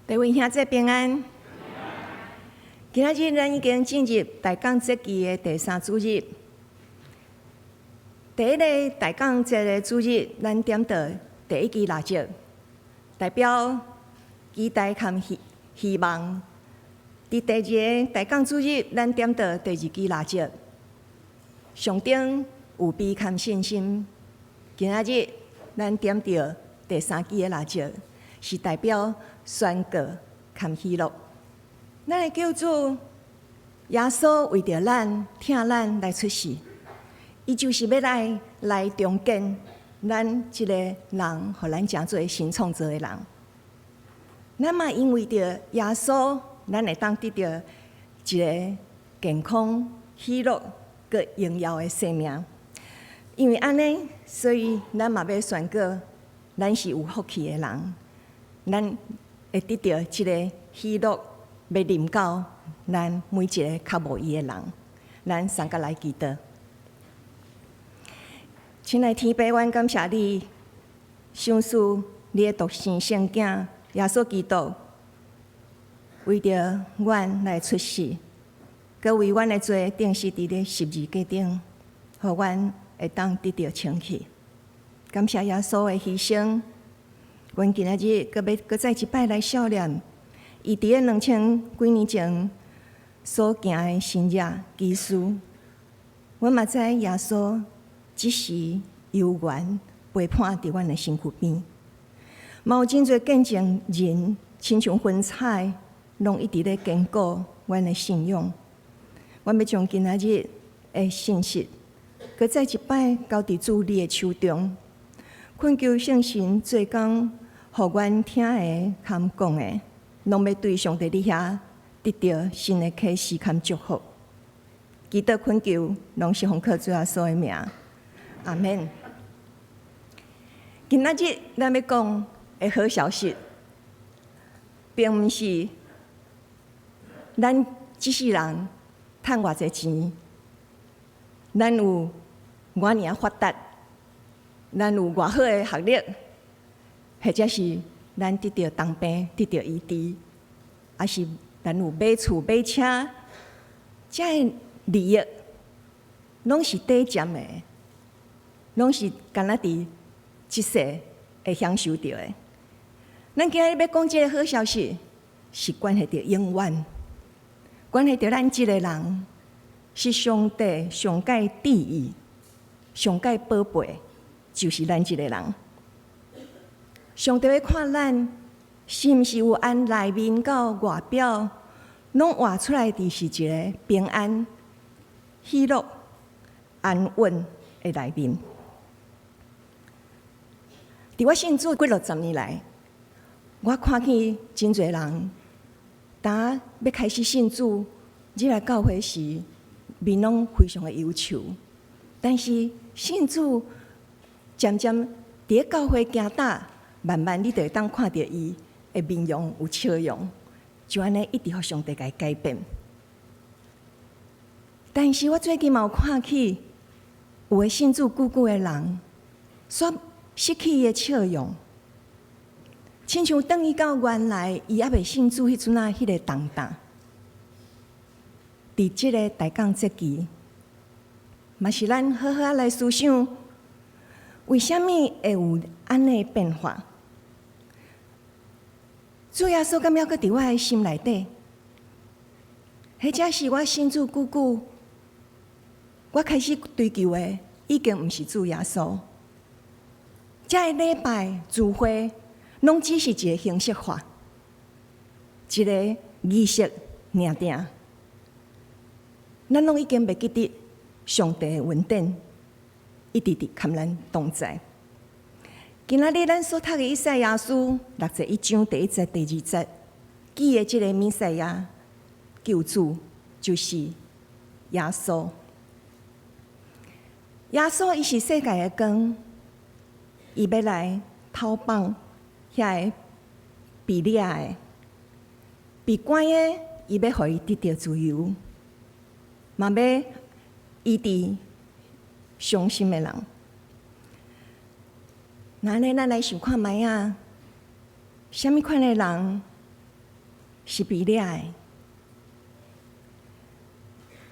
各位兄姊平安。今仔日咱已經進入大降節期的第三主日。第一个大降節的主日，咱點著第一支蠟燭，代表期待佮希望。佇第二个大降主日，咱點著第二支蠟燭，象徵預備佮信心。今仔日咱點著第三支的蠟燭，是代表宣告佮喜樂。咱的救主耶穌為著咱、疼咱來出世，伊就是欲來重建咱這个人，予咱成做新創造的人。咱嘛因為著耶穌，咱會當得著一个健康、喜樂、閣榮耀的生命。因為按呢，所以咱嘛欲宣告，咱是有福氣的人，咱會得著這个喜樂，欲臨到咱每一个較無伊的人。咱三個來祈禱。親愛天父，阮感謝你，賞賜你的獨生聖囝耶穌基督，為著阮來出世，閣為阮的罪釘死佇咧十字架頂，予阮會當得著清氣。感謝耶穌的犧牲，阮今仔日閣欲閣再一擺來數念，伊佇咧2000幾年前所行的神蹟奇事。阮嘛知耶穌這時猶原陪伴佇阮的身軀邊，嘛有真濟見證人，親像雲彩，攏一直咧堅固阮的信仰。阮欲將今仔日的信息，閣再一擺交佇主你的手中，懇求聖神做工，予阮聽的佮講的，攏欲對上帝你遐得著新的啟示佮祝福。祈禱懇求，攏是奉靠主耶穌的名，阿們。今仔日咱欲講的好消息，並毋是咱這世人趁偌濟錢，咱有偌爾發達，咱有偌好的學歷，或者是咱得著重病、得著醫治，抑是咱有買厝買車，這个利益，攏是短暫的，攏是干焦佇這世會享受著的。咱今仔日欲講這个好消息，是關係著永遠，關係著咱這个人是上帝上蓋注意、上蓋寶貝，就是咱這个人。上帝欲看咱是毋是有按內面到外表，攏活出來，就是一个平安、喜樂、安穩的內面。佇我信主幾落十年來，我看見真濟人，當欲開始信主入來教會時，面攏非常的憂愁。但是信主漸漸佇咧教會行踏，慢慢你就會當看著伊的面容有笑容，就按呢一直予上帝共伊改變。但是我最近嘛有看起，有的信主久久的人，煞失去伊的笑容，親像轉去到原來伊猶未信主彼陣仔彼个動盪。佇這个大降節期，嘛是咱好好來思想，為啥物會有按呢變化？主耶穌敢猶閣佇我的心內底，或者是我信主久久，我開始追求的已經毋是主耶穌。這个禮拜聚會，攏只是一个形式化，一个儀式爾爾。咱攏已經袂記得上帝的恩典，一直佇佮咱同在。今仔日咱所讀的以賽亞書61章第一節、第二節，記的這个彌賽亞救主就是耶穌。耶穌伊是世界的光，伊欲來透放遐个被掠的、被關的，伊欲予伊得著自由，嘛欲醫治傷心的人。那按呢，咱來想看覓仔，啥物款的人是被掠的。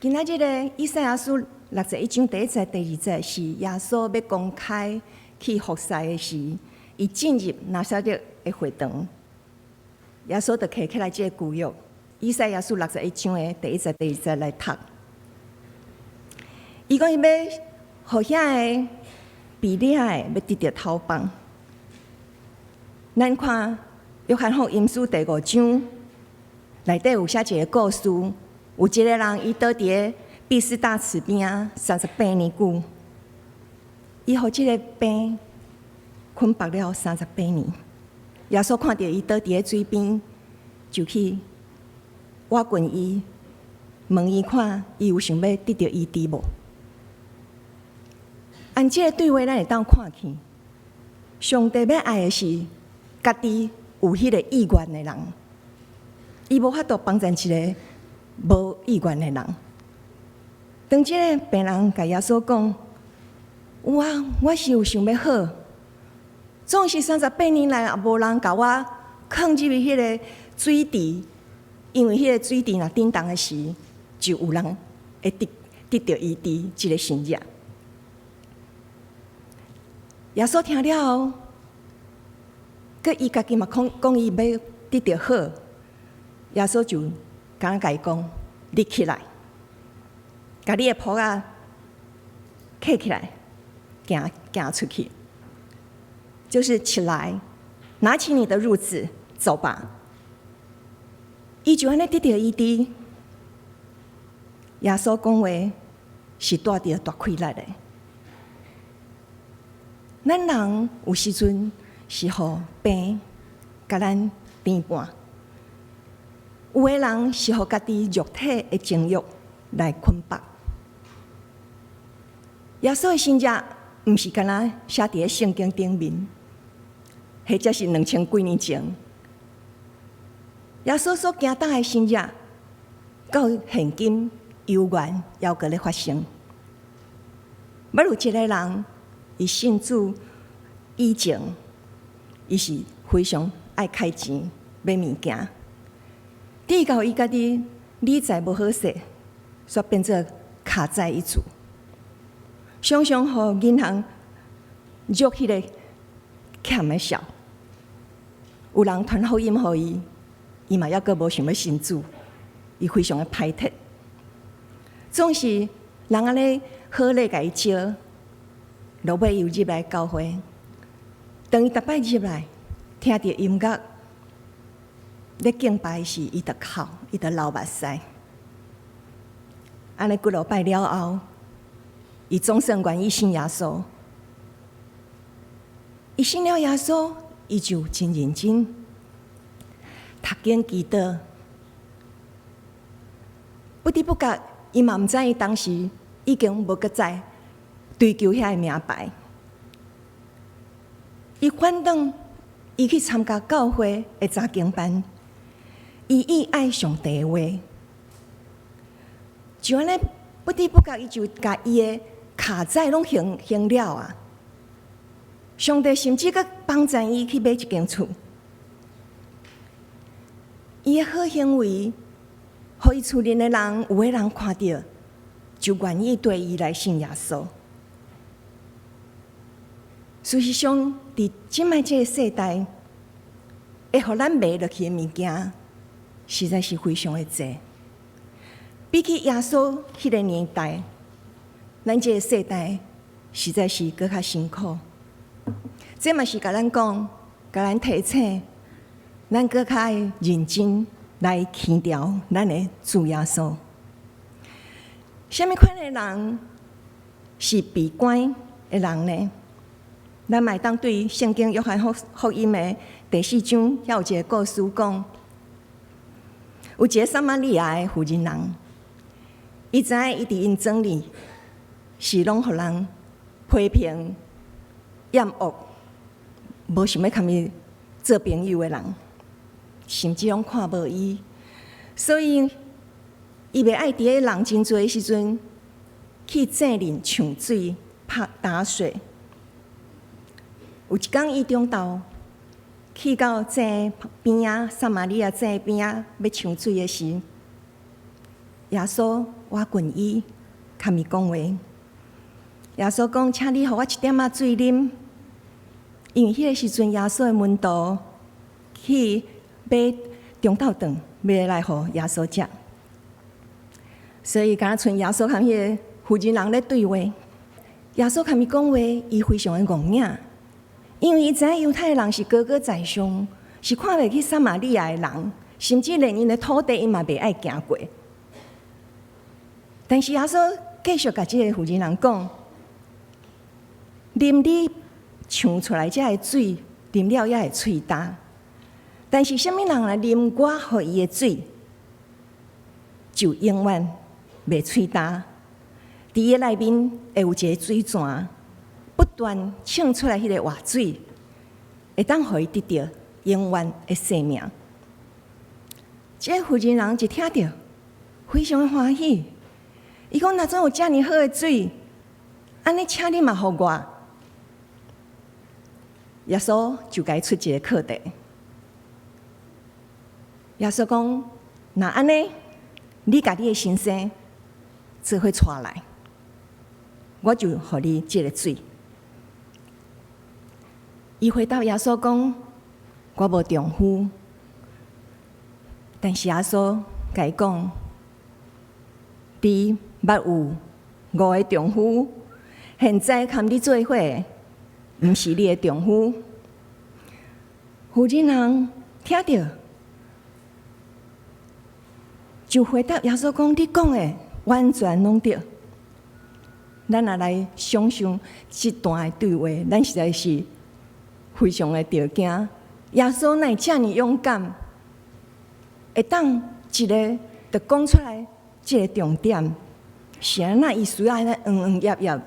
今仔日的以賽亞書六十一章第一節、第二節是耶穌欲公開去服侍的時，伊進入拿撒勒的會堂，耶穌就提起來這個舊約，以賽亞書六十一章的第一節、第二節來讀。伊講伊欲予遐個被掠的，欲得著頭枋。咱看約翰福音書第五章內底有寫一個故事，有一個人伊倒佇咧畢士大池邊仔三十八年久，伊予這个病捆綁了三十八年。耶穌看著伊倒佇咧水邊，就去倚近伊，問伊看伊有想欲得著醫治無？按這个對話，咱會當看見，上帝欲愛的是家己有彼个意願的人，伊無法度幫贊一个無意願的人。當這个病人共耶穌講：有啊，我是有想欲好，總是三十八年來也無人共我囥入去彼个水池，因為彼个水池若振動的時，就有人會得著醫治這个神跡。耶穌聽了後，閣伊家己嘛講講伊欲得著好，耶穌就敢若共伊講：你起來，共你的鋪仔揢起來，行行出去，就是起來，拿起你的褥子，走吧。伊就按呢得著醫治。耶穌講話是帶著大氣力的。咱人有時陣是予病共咱纏絆，有的人是予家己肉體的情欲來捆綁。耶穌的神跡毋是干焦寫佇咧聖經頂面，或者是兩千幾年前。耶穌所行動的神跡，到現今猶原猶閣咧發生。欲有一个人，伊信主以前，伊是非常愛開錢買物件，直到伊家己理財無好勢，煞變做卡債一族，常常予銀行入彼个欠的數。有人傳福音予伊，伊嘛猶閣無想欲信主，伊非常的歹鐵。總是人按呢好禮共伊招，落尾又入來教會。當伊逐擺入來，聽著音樂咧敬拜時，伊就哭，伊就流目屎。按呢幾落擺了後，伊總算願意信耶穌。伊信了耶穌，伊就真認真讀經祈禱。不知不覺，伊嘛毋知伊當時已經無閣再追求遐个名牌。伊反轉，伊去參加教會的查經班，伊意愛上帝的話，就按呢不知不覺，伊就共伊的卡債攏還還了啊！上帝甚至閣幫贊伊去買一間厝。伊的好行為，予伊厝裡的人有的人看著，就願意綴伊來信耶穌。事實上，佇這擺這个世代，會予咱迷落去的物件，實在是非常的濟。比起耶穌彼个年代，咱這个世代實在是閣較辛苦。這嘛是共咱講，共咱提醒，咱閣較愛認真來牽牢咱的主耶穌。啥物款的人是被關的人呢？咱嘛會當對聖經約翰福音的第四章，遐有一個故事講，有一個撒瑪利亞的婦人人，伊知影伊佇𪜶庄裡是攏予人批評、厭惡，無想欲共伊做朋友的人，甚至攏看無伊，所以伊袂愛佇咧人真濟的時陣去井裡搶水、拍打水。有一工，伊中晝去到井邊仔，撒瑪利亞井邊仔欲搶水的時，耶穌倚近伊，共伊講話。耶穌講：請你予我一點仔水啉。因為彼个時陣，耶穌的門徒去買中晝頓，欲來予耶穌食。所以，敢若賰耶穌共彼个婦人人咧對話。耶穌共伊講話，伊非常的戇影，因為伊知影猶太人是高高在上，是看袂起撒瑪利亞的人，甚至連𪜶的土地，伊嘛袂愛行過。但是耶穌繼續共這个婦人人講：啉你搶出來這个水，啉了也會喙焦。但是啥物人來啉我予伊的水，就永遠袂喙焦。佇伊內面會有一个水泉，不斷衝出來彼个活水，會當予伊得著永遠的生命。這個婦人人一聽著，非常的歡喜。伊講：若怎有遮爾好的水？按呢，請你嘛予我。耶穌就共伊出一個課題。耶穌講：若按呢，你共你的先生做伙帶來，我就予你這个水。伊回答耶穌講：我無丈夫。但是耶穌共伊講：你捌有五个丈夫，現在共你做伙的，毋是你的丈夫。婦人人聽著，就回答耶穌講：你講的完全攏對。咱若來想象這段的對話，咱實在是非常的著驚。耶穌哪會遮爾勇敢，會當一个就講出來這个重點，是按怎伊需要按呢營營役役。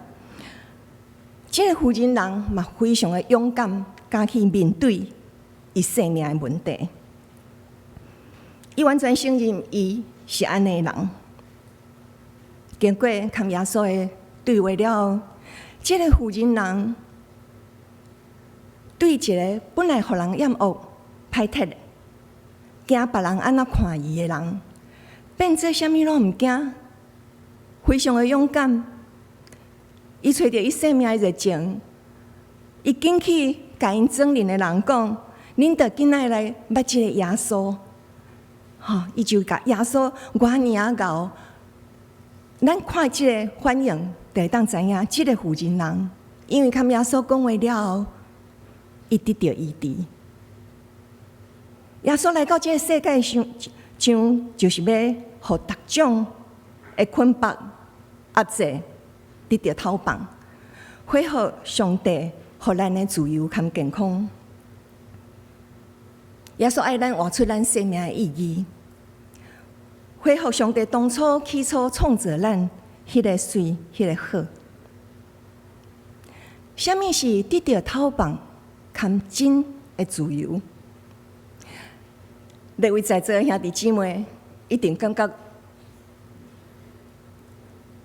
這個婦人人嘛非常的勇敢，敢去面對伊生命的問題。伊完全承認伊是按呢的人。經過共耶穌的對話了後，這个婦人人對一个本來予人厭惡、歹鐵、驚別人按怎看伊的人，變做啥物攏毋驚，非常的勇敢。伊揣著伊生命的熱情，伊緊去共𪜶莊鄰的人講：恁著緊愛來捌這个耶穌。吼，伊就共耶穌偌爾仔𠢕。咱看這个反應，就會當知影這个婦人人，因為共耶穌講話了後，伊得著醫治。耶穌來到這个世界上，上就是欲予逐種的捆綁壓制得著透放，恢復上帝予咱的自由佮健康。耶穌愛咱活出咱生命的意義，恢復上帝當初起初創造咱彼个媠、彼个好。啥物是得著透放佮真的自由？列位在座的兄弟姊妹，一定感覺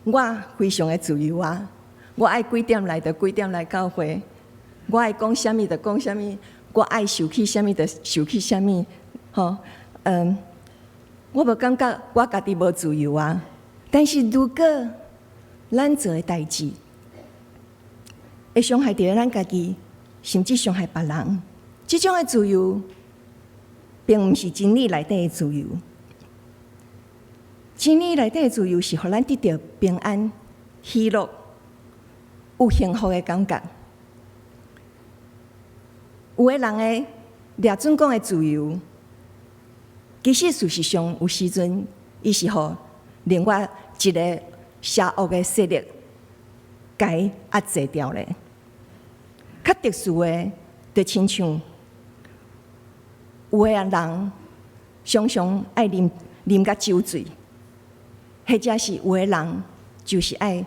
我非常的自由啊！我愛幾點來就幾點來教會，我愛講啥物就講啥物，我愛受氣啥物就受氣啥物，吼，我無感覺我家己無自由啊。但是如果咱做的代誌會傷害著咱家己，甚至傷害別人，這種的自由，並毋是真理內底的自由。真理內底的自由是予咱得著平安、喜樂、有幸福的感覺。有的人的掠準講的自由，其實事實上有時陣，伊是予另外一个邪惡的勢力共伊壓制掉咧。較特殊的，就親像有的人常常愛啉啉共酒醉，或者是有的人就是愛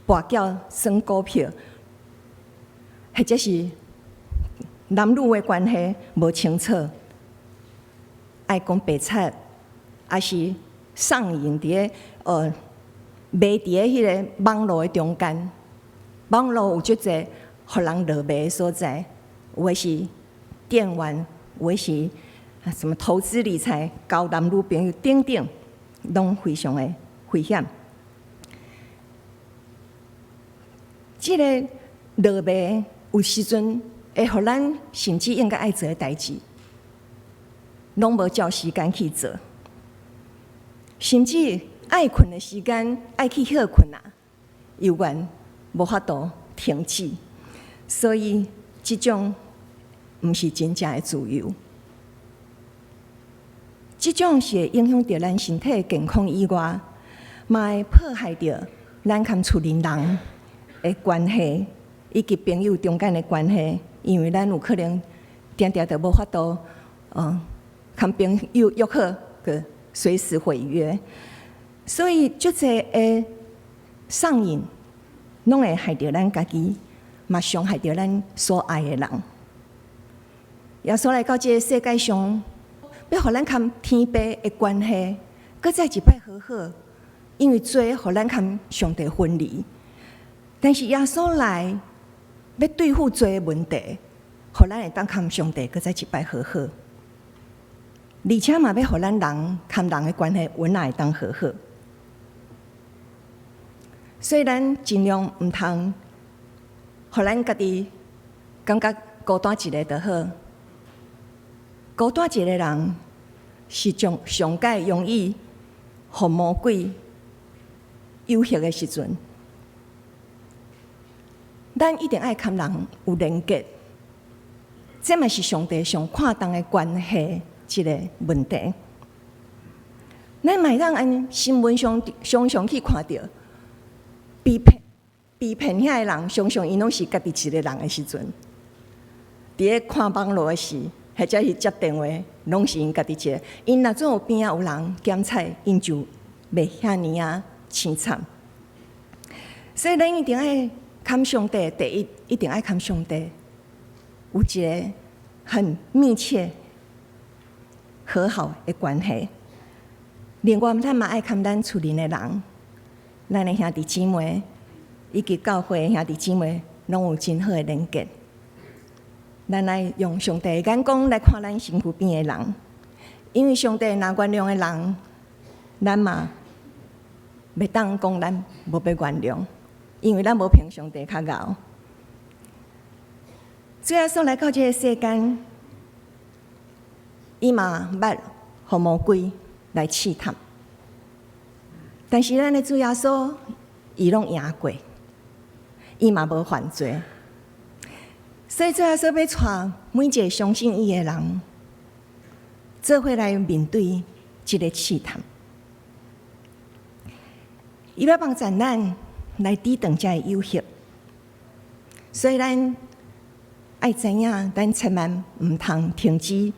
跋筊耍股票，或者是男女的關係無清楚，愛講白賊，抑是上癮佇个迷佇个彼个網路的中間，網路有足濟予人落迷的所在，有的是電玩，有的是什麼投資理財、交男女朋友等等，攏非常的危險。這个落迷有時陣會予咱甚至應該愛做的代誌，攏無照時間去做，甚至愛睏的時間愛去歇睏啊，猶原無法度停止，所以這種毋是真正的自由。這種是會影響著咱身體健康以外，嘛會破壞著咱佮厝裡人的關係，以及朋友中間的關係，因為咱有可能定定就無法度，佮朋友約好，閣隨時毀約，所以足濟的上癮，攏會害著咱家己，嘛傷害著咱所愛的人。耶穌來到這个世界上，欲予咱佮天父的關係，閣再一擺和好，因為罪予咱佮上帝分離。但是耶穌來，欲對付罪的問題，予咱會當佮上帝閣再一擺和好。而且嘛，欲予咱人佮人的關係，穩會當和好。所以咱盡量毋通，予咱家己感覺孤單一個就好。孤單一個人是上上蓋容易予魔鬼誘惑的時陣。咱一定愛佮人有連結，這嘛是上帝上看重的關係一個問題。咱嘛會當按新聞上常常去看著，被騙被騙遐个人，常常𪜶攏是家己一個人的時陣，佇咧看網路的時，或者是接電話，攏是𪜶家己一个。𪜶若總有邊仔有人檢採，𪜶就袂遐爾仔凄慘。所以咱一定愛佮上帝，第一一定愛佮上帝有一個很密切和好的關係。另外，咱嘛愛佮咱厝裡的人，咱的兄弟姊妹以及教會的兄弟姊妹，攏有真好的連結。咱愛用上帝的眼光來看咱身軀邊的人，因為上帝若原諒的人，咱嘛袂當講咱無欲原諒，因為咱無憑上帝較𠢕。主耶穌來到這个世間，伊嘛捌予魔鬼來試探，但是咱的主耶穌，伊攏贏過，伊嘛無犯罪。所以主耶穌欲帶每一个相信伊的人，做伙來面對這个試探。伊欲幫助咱來抵擋這个誘惑，所以咱愛知影，咱千萬毋通停止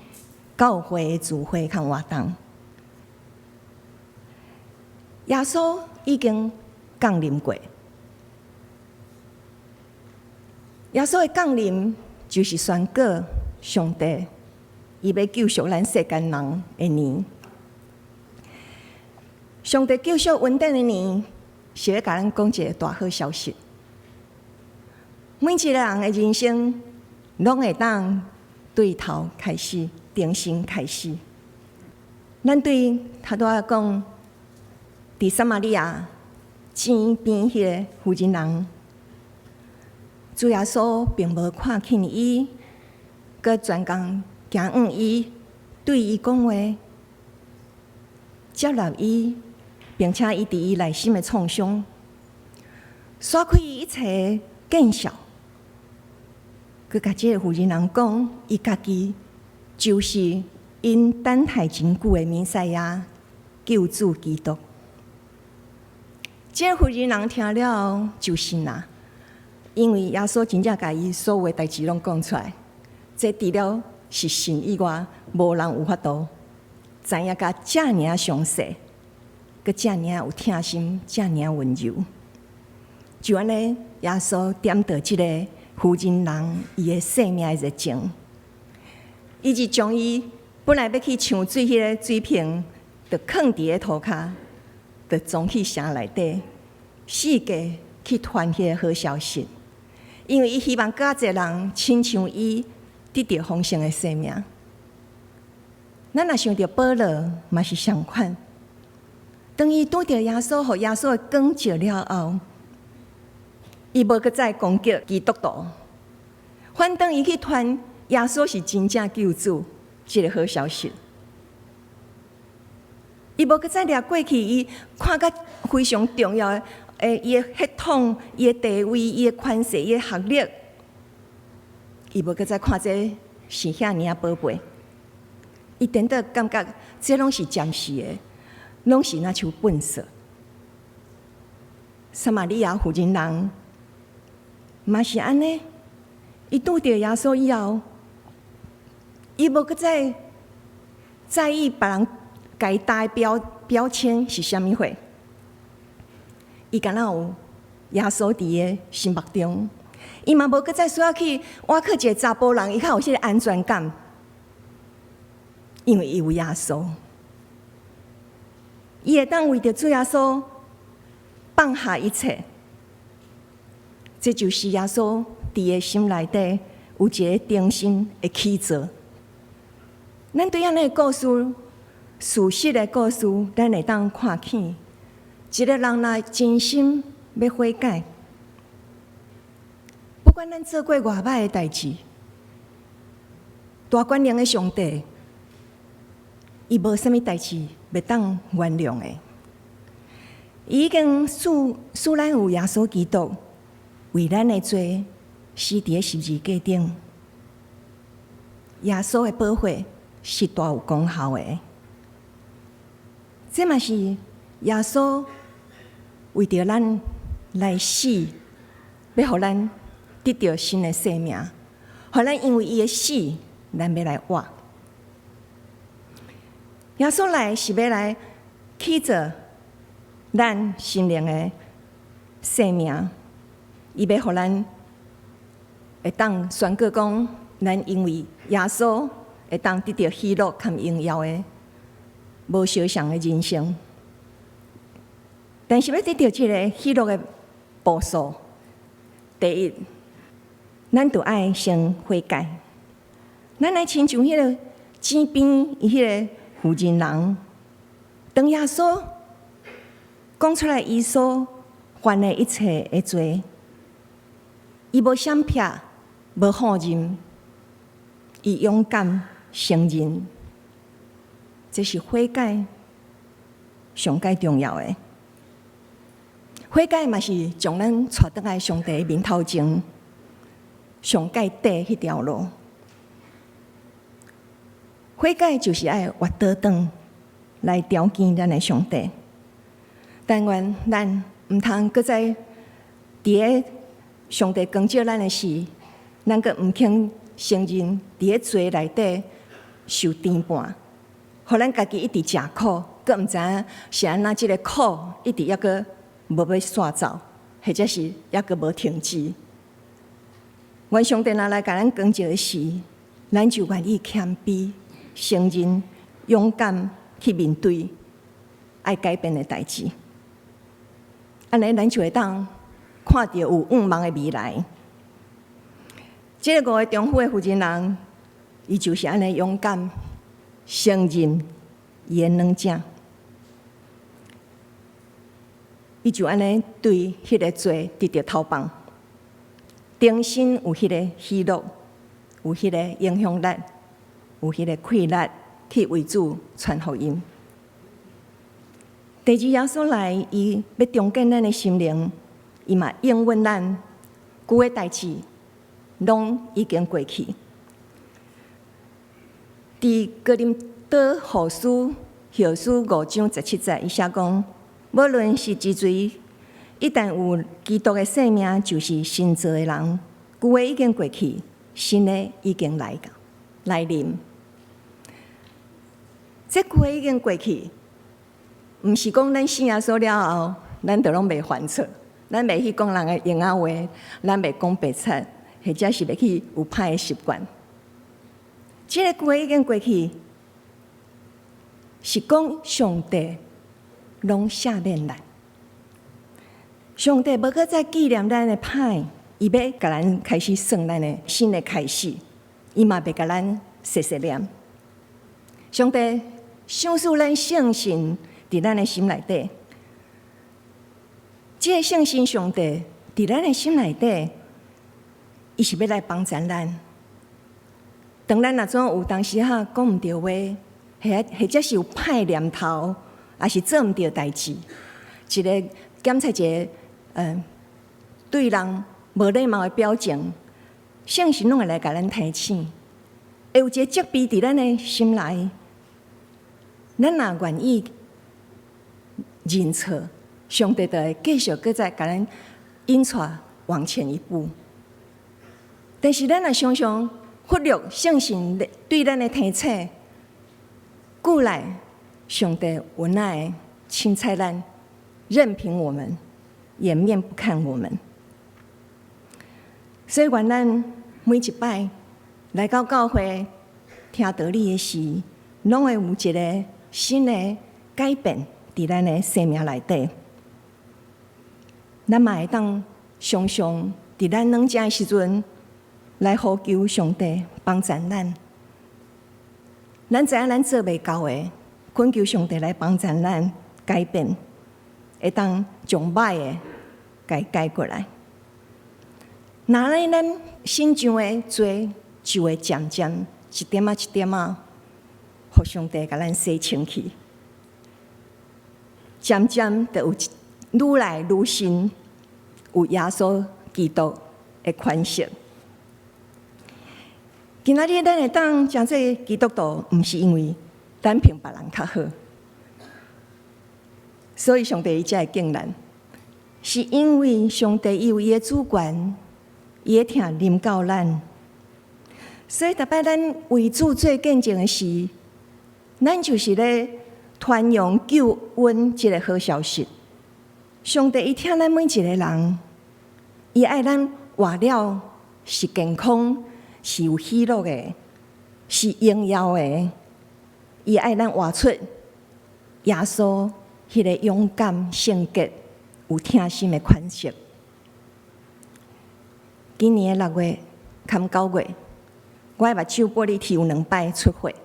教會的聚會佮活動。耶穌已經降臨過，耶穌的降臨就是宣告上帝伊欲救贖咱世間人的年。上帝救贖恩典的年，是欲共咱講一个大好消息。每一个人的人生，攏會當對頭開始，重新開始。咱對頭拄仔講，佇撒瑪利亞井邊彼个婦人人，主耶穌並無看輕伊，閣專工行向伊，對伊講話，接納伊，並且醫治伊內心的創傷，徙開伊一切見笑，閣共這个婦人人講，伊家己就是𪜶等待真久的彌賽亞救主基督。這个婦人人聽了就信啊，因為耶穌真正共伊所有的代誌攏講出來，這除了是神以外，無人有法度知影甲遮爾詳細，閣遮爾有疼心，遮爾溫柔。就按呢，耶穌點著這个婦人人伊的生命的熱情，伊就將伊本來欲去搶水彼个水瓶，就囥佇咧塗跤，就衝去城內底，四界去傳彼个好消息。因為伊希望閣較濟人親像伊，得著豐盛的生命。咱若想著保羅，嘛是相款。當伊拄著耶穌，予耶穌的光照了後，伊無閣再攻擊基督徒，反轉伊去傳耶穌是真正救主，這个好消息。伊無閣再掠過去，伊看甲非常重要的，伊的血統、伊的地位、伊的權勢、伊的學歷，伊無閣再看這是遐爾仔寶貝。伊顛倒感覺這攏是暫時的，攏是若像糞掃。撒瑪利亞婦人人嘛是按呢，伊拄著耶穌以後，伊無閣再在意別人共伊打的標籤是啥物貨，伊敢若有耶穌佇伊的心目中，伊嘛無閣再需要去倚靠一个查埔人，伊較有彼个安全感，因為伊有耶穌，伊會當為著主耶穌放下一切，這就是耶穌佇伊心內底有一個重新的起造。咱對按呢个故事，事實的故事，咱會當看見，一個人若真心欲悔改，不管咱做過偌歹的代誌，大權能的上帝，伊無啥物代誌袂當原諒的。伊已經賜咱有耶穌基督為咱的罪死佇咧十字架頂，耶穌的寶血是大有功效的。這嘛是耶穌為著咱來死，欲予咱得著新的生命，予咱因為伊的死，咱欲來活。耶穌來是欲來起造咱心靈的生命，伊欲予咱會當宣告講，咱因為耶穌會當得著喜樂佮榮耀的無相像的人生。但是欲得著這个喜樂的步數，第一，咱著愛先悔改。咱來親像彼个井邊伊彼个婦人人，當耶穌講出來伊所犯的一切的罪，伊無閃避，無否認，伊勇敢承認，這是悔改上蓋重要的。悔改嘛是將咱帶轉來上帝面頭前上蓋短彼條路。悔改就是愛越倒轉來朝見咱的上帝。但願咱毋通閣再佇咧上帝光照咱的時，咱閣毋肯承認佇咧罪內底受牽絆，予咱家己一直食苦，閣毋知影是按怎這个苦一直猶閣無欲煞走，或者是猶閣無停止。願上帝若來共咱光照的時，咱就願意謙卑、承認、勇敢去面對愛改變的代誌。按呢，咱就會當看著有向望的未來。這个五个中婦的婦人人，伊就是按呢勇敢承認伊的軟正，伊就按呢對彼个罪得著投放，重新有彼个喜樂，有彼个影響力，有彼个氣力去為主傳福音。第二，耶穌來，伊欲重建咱的心靈，伊嘛應允咱舊的代誌攏已經過去。佇哥林多後書後書5章17節，伊寫講：無論是誰，一旦有基督的生命，就是新造的人，舊的已經過去，新的已經來到來臨。這舊的已經過去，毋是講咱信耶穌了後，咱就攏袂犯錯，咱袂去講人的閒仔話，咱袂講白賊，或者是袂去有歹的習慣。這个舊的已經過去，是講上帝攏赦免咱。上帝無閣再紀念咱的歹，伊欲共咱開始算咱的新的開始，伊嘛袂共咱細細念。上帝賞賜咱聖神佇咱的心內底，這个聖神上帝佇咱的心內底，伊是欲來幫助咱。當咱若怎有當時仔講毋著話，或者是有歹念頭，抑是做毋著代誌，一个檢測一个，對人無禮貌的表情，聖神攏會來共咱提醒，會有一個責備佇咱的心內。咱若願意認錯，上帝就會繼續閣再共咱引帶往前一步。但是咱若常常忽略聖神對咱的提醒，久來上帝無奈凊彩咱，任憑我們掩面不看我們。所以，願咱每一擺來到教會聽道理的時，攏會有一个新的改變佇咱的生命內底。咱嘛會當常常佇咱軟弱的時陣來呼求上帝幫助咱。咱知影咱做袂到的，懇求上帝來幫助咱改變，會當將歹的共伊改過來。若按呢，咱新上的罪就會漸漸一點仔一點仔，予上帝共咱洗清去，漸漸就有愈來愈深，有耶穌基督的款式。今仔日咱會當成做基督徒，毋是因為咱憑別人較好，所以上帝伊才會敬咱，是因為上帝伊有伊的主權，伊的疼臨到咱。所以逐擺咱為主做見證的時，咱就是咧傳揚救恩這个好消息。上帝伊疼咱每一個人，伊愛咱活了是健康，是有喜樂的，是榮耀的。伊愛咱活出耶穌彼个勇敢、聖潔、有疼心的款式。今年的6月含9月，我的目睭玻璃體有兩擺出血。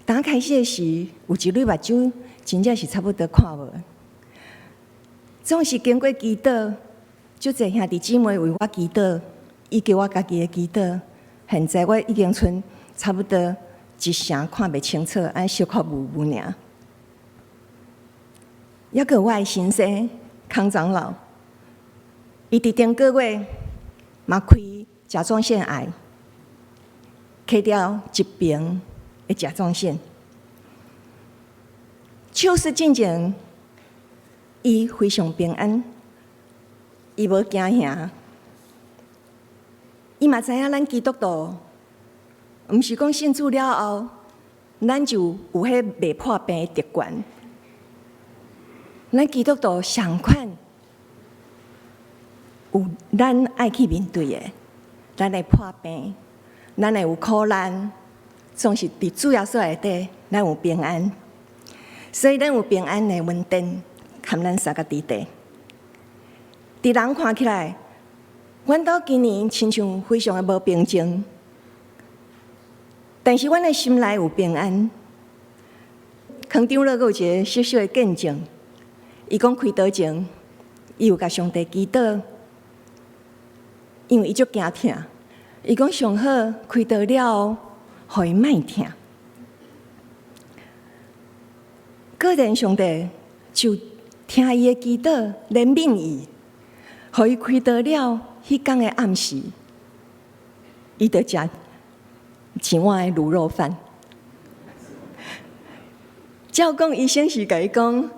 剛開始的時，有一蕊目睭真正是差不多看無。總是經過祈禱，足濟兄弟姊妹為我祈禱，以及我家己的祈禱。現在我已經賰差不多一成看袂清楚，按呢小可霧霧爾。猶閣有我的先生康長老，伊佇頂個月嘛開甲狀腺癌，切掉一邊的甲狀腺。手術進前，伊非常平安，伊無驚嚇。伊嘛知影咱基督徒，毋是講信主了後，咱就有彼袂破病的特權。咱基督徒相款有咱愛去面對的，咱會破病，咱會有苦難，總是佇主耶穌內底，咱有平安。所以咱有平安的恩典，含咱相佮佇底。佇人看起來，阮兜今年親像非常的無平靜，但是阮的心內有平安。康長老閣有一个小小的見證，伊講開刀前，伊有共上帝祈禱，因為伊足驚疼。伊講上好開刀了後，予伊莫疼。果然上帝就聽伊的祈禱，憐憫伊，予伊開刀了。彼工的暗時，伊就食一碗的滷肉飯。照講醫生是共伊講，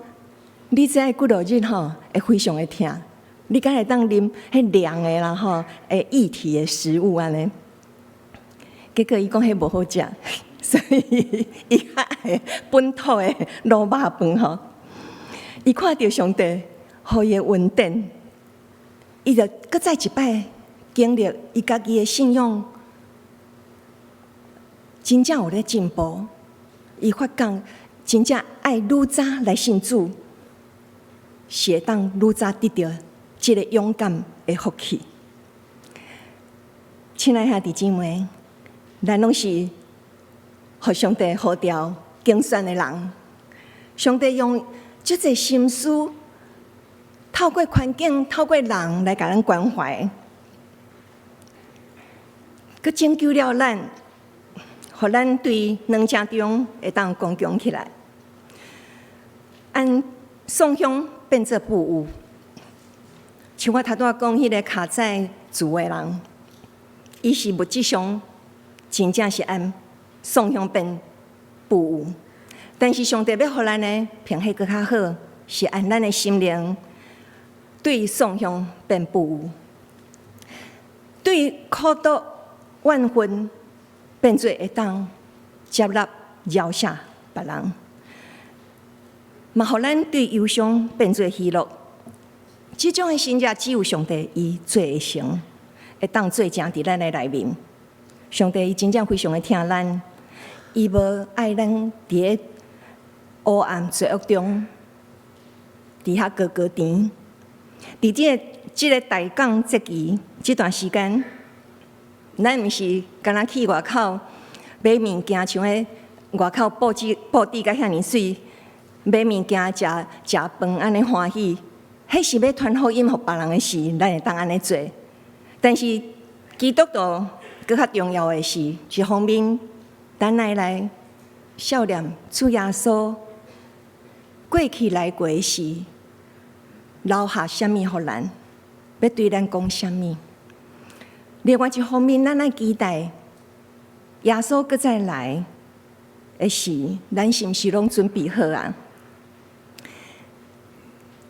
你這幾落日吼會非常的疼，你敢會當啉彼涼的啦吼，會液體的食物按呢。結果伊講彼無好食，所以伊較愛本土的滷肉飯吼。伊看著上帝予伊的恩典，伊就閣再一擺經歷伊家己的信仰，真正有咧進步。伊發覺真正愛愈早來信主，是會當愈早得著這个勇敢的福氣。親愛兄弟姊妹，咱攏是予上帝呼召揀選的人。上帝用足濟心思，透過環境、透過人來共咱關懷，閣拯救了咱，予咱對兩者中會當剛強起來。按頌香變做布有，像我頭拄仔講彼個卡在厝的人，伊是物質上真正是按頌香變布有，但是上帝欲予咱的平衡閣較好，是按咱的心靈對頌香變布有，對苦毒怨恨變做會當接納饒赦別人，嘛予咱對憂傷變做喜樂。這種的神蹟只有上帝伊做會成，會當做成佇咱的內面。上帝伊真正非常的疼咱，伊無愛咱佇咧黑暗罪惡中，佇遐高高甜。佇這個大降節期這段時間，咱毋是干焦去外口買物件，像彼外口布置布置甲遐爾媠，買物件食食飯按呢歡喜，彼是欲傳福音予別人的時，咱會當按呢做。但是基督徒閣較重要的是，一方面，咱愛來數念主耶穌過去來過時，留下啥物予咱，欲對咱講啥物。另外一方面，咱愛期待耶穌閣再來的時，咱是毋是攏準備好啊？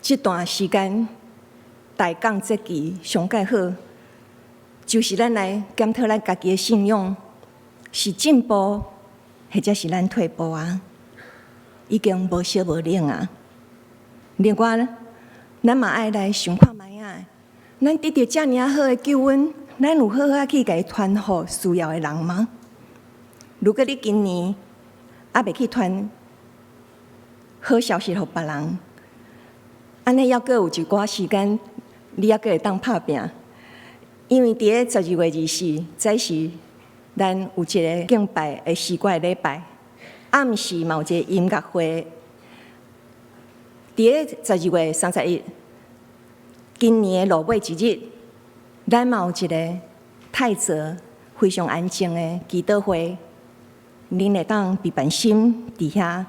這段時間大降節期上蓋好，就是咱來檢討咱家己的信仰是進步，或者是咱退步啊？已經無燒無冷啊！另外，咱嘛愛來想看覓仔，咱得著遮爾仔好的救恩，咱有好好去共伊傳予需要的人嗎？如果你今年猶未去傳好消息予別人，按呢猶閣有一寡時間，你猶閣會當拍拚。因為佇咧12月24，早時咱有一個敬拜的詩歌禮拜，暗時嘛有一個音樂會。佇咧12月31，今年的落尾一日，咱嘛有一個泰澤非常安靜的祈禱會，恁會當備辦心佇遐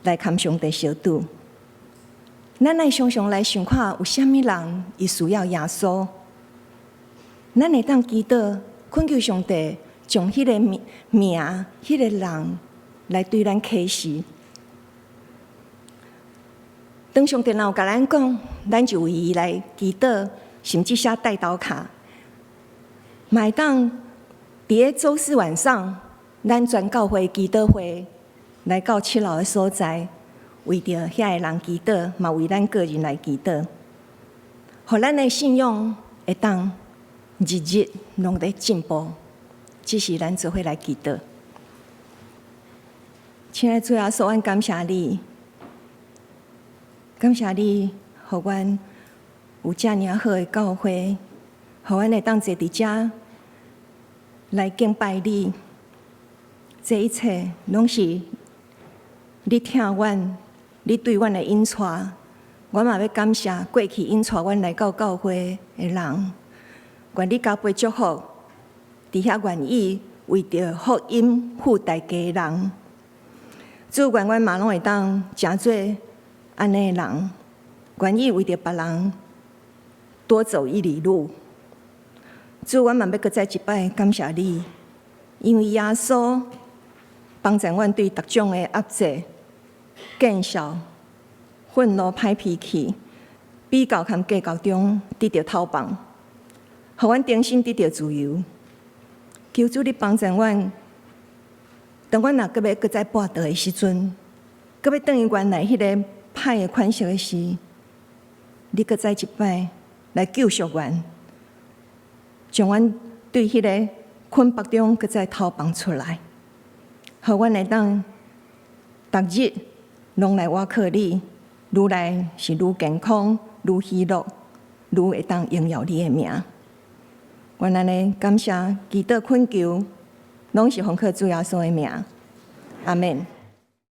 來參上帝相拄。咱愛常常來想看，有啥物人伊需要耶穌，咱會當祈禱，懇求上帝將彼個名名、彼個人來對咱啟示。當上帝若有共咱講，咱就為伊來祈禱，甚至寫代禱卡。嘛會當佇咧週四晚上，咱全教會祈禱會來到七樓的所在，為著遐个人祈禱，嘛為咱個人來祈禱，予咱的信仰會當日日攏佇進步。這是咱做伙來祈禱。親愛的主耶穌，阮感謝你，感謝你，予阮有遮爾好的教會，予阮會當坐佇遮來敬拜你。這一切攏是你疼阮，你對阮的引帶。阮嘛欲感謝過去引帶阮來到教會的人，願你加倍祝福，佇遐願意為著福音付代價的人。主，願阮嘛攏會當成做按呢的人，願意為著別人多走一里路。主，阮嘛欲閣再一擺感謝你，因為耶穌幫助阮對逐種的壓制、見笑、憤怒、歹脾氣、比較和計較中得著透放，予阮重新得著自由。求主你幫助阮，當阮若閣欲閣再跋倒的時陣，閣欲轉去原來彼个歹的款式的時，你閣再一擺來救贖阮，將阮對彼个捆綁中閣再透放出來，予阮會當逐日攏來倚靠你，愈來是愈健康、愈喜樂、愈會當榮耀你的名。阮按呢感謝祈禱懇求，攏是奉靠主耶穌的名。阿們。